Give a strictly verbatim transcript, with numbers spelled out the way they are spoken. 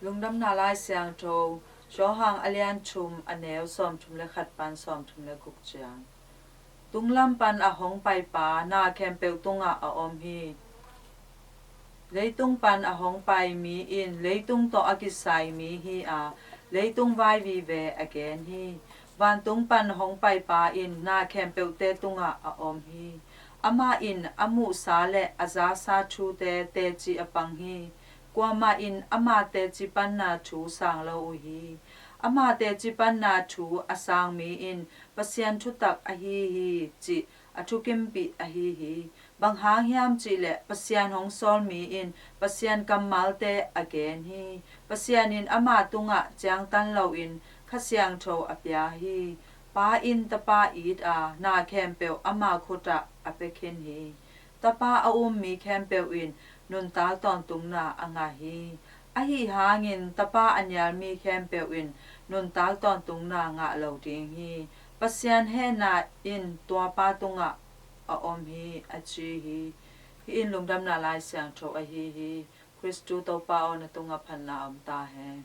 Lungdamna Lai Siangtho, Johan a lian thum, a neu sawmthum le khat pan sawmthum le guk ciang. Tunglam pan a hong paipa na khempeuh tungah a om hi. Leitung pan a hong pai mi in leitung tawh a kisai mi hi a, leitung vai vive a gen hi. Vantung pan hong paipa in na khempeuhte tungah a om hi. Amah in a muhsa le a zasa thute teci a pang hi. Kuamah in ama teci panna thu sang lo uh hi. Ama teci panna thu a sang mi in Pasian thutak ahi hi, cih a thukimpih ahi hi. Bang hang hiam cihleh Pasian hong sawl mi in Pasian kammalte a gen hi. Pasian in ama tungah ciangtan loin Kha Siangtho a pia hi. Pa in Tapa it a, na khempeuh ama khutah a pia khin hi. Tapa a um mi khempeuh in nuntak tawntungna a ngah hi. Ahi hangin Tapa a nial mi khempeuh in nuntak tawntungna ngah lo ding hi. Pasian hehna in tua pa tungah a om hi, a ci hi. Hih in Lungdamna Lai Siangtho ahi hi. Khristu Topa aw, na tungah phatna om ta hen.